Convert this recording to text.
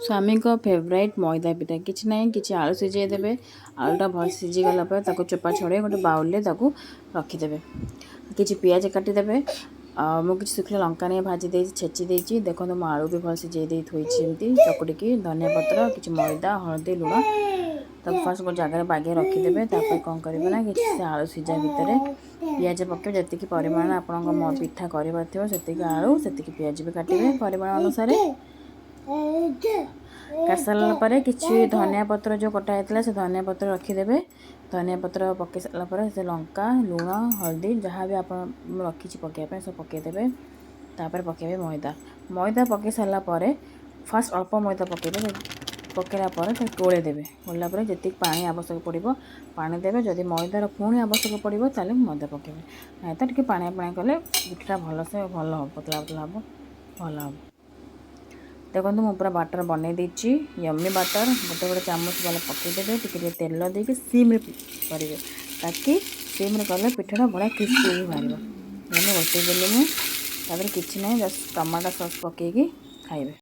ସ୍ୱାମୀଙ୍କ ଫେଭରାଇଟ୍ ମଇଦା ପିଠା। କିଛି ନାହିଁ, କିଛି ଆଳୁ ସିଝେଇ ଦେବେ। ଆଳୁଟା ଭଲ ସିଝିଗଲା ପରେ ତାକୁ ଚୋପା ଛଡ଼େଇ ଗୋଟେ ବାଉଲରେ ତାକୁ ରଖିଦେବେ। କିଛି ପିଆଜ କାଟିଦେବେ ଆଉ ମୁଁ କିଛି ଶୁଖିଲା ଲଙ୍କା ନେଇ ଭାଜି ଦେଇଛି, ଛେଚି ଦେଇଛି। ଦେଖନ୍ତୁ, ମୁଁ ଆଳୁ ବି ଭଲ ସିଝେଇ ଦେଇ ଥୋଇଛି ଏମିତି ଚକୁଟିକି। ଧନିଆ ପତ୍ର, କିଛି ମଇଦା, ହଳଦୀ, ଲୁଣ। ତାକୁ ଫାଷ୍ଟ ଗୋଟେ ଜାଗାରେ ବାଗେଇ ରଖିଦେବେ। ତାପରେ କ'ଣ କରିବେ ନା, କିଛି ସେ ଆଳୁ ସିଝା ଭିତରେ ପିଆଜ ପକାଇବେ। ଯେତିକି ପରିମାଣ ଆପଣଙ୍କ ପିଠା କରିବାର ଥିବ, ସେତିକି ଆଳୁ, ସେତିକି ପିଆଜ ବି କାଟିବେ ପରିମାଣ ଅନୁସାରେ। କାଟି ସାରିଲା ପରେ କିଛି ଧନିଆ ପତ୍ର ଯେଉଁ କଟା ହେଇଥିଲା, ସେ ଧନିଆ ପତ୍ର ରଖିଦେବେ। ଧନିଆ ପତ୍ର ପକାଇ ସାରିଲା ପରେ ସେ ଲଙ୍କା, ଲୁଣ, ହଳଦୀ ଯାହା ବି ଆପଣ ରଖିଛି ପକାଇବା ପାଇଁ, ସବୁ ପକାଇଦେବେ। ତାପରେ ପକାଇବେ ମଇଦା। ମଇଦା ପକାଇ ସାରିଲା ପରେ ଫାଷ୍ଟ ଅଳ୍ପ ମଇଦା ପକାଇବେ। ପକାଇଲା ପରେ ତାକୁ ଗୋଳେଇ ଦେବେ। ଗୋଳିଲା ପରେ ଯେତିକି ପାଣି ଆବଶ୍ୟକ ପଡ଼ିବ, ପାଣି ଦେବେ। ଯଦି ମଇଦାର ପୁଣି ଆବଶ୍ୟକ ପଡ଼ିବ, ତାହେଲେ ମଇଦା ପକାଇବେ। ନାଇଁ ତ ଟିକେ ପାଣିଆ ପାଣିଆ କଲେ ପିଠାଟା ଭଲସେ ଭଲ ହେବ, ପତଳା ପତଳା ହେବ, ଭଲ ହେବ। ଦେଖନ୍ତୁ, ମୁଁ ପୁରା ବାଟର ବନେଇ ଦେଇଛି, ୟମି ବାଟର। ଗୋଟେ ଗୋଟେ ଚାମଚ ଭଲ ପକାଇଦେବେ। ଟିକେ ଟିକେ ତେଲ ଦେଇକି ସିମ୍ରେ କରିବେ, ତାକି ସିମ୍ରେ କଲେ ପିଠାଟା ବଢ଼ିଆ କ୍ରିସ୍ପି ହେଇକି ବାହାରିବ। ଦେଖନ୍ତୁ, ଓଲଟେଇ ଦେଲି ମୁଁ। ତାପରେ କିଛି ନାହିଁ, ଜଷ୍ଟ ଟମାଟୋ ସସ୍ ପକାଇକି ଖାଇବେ।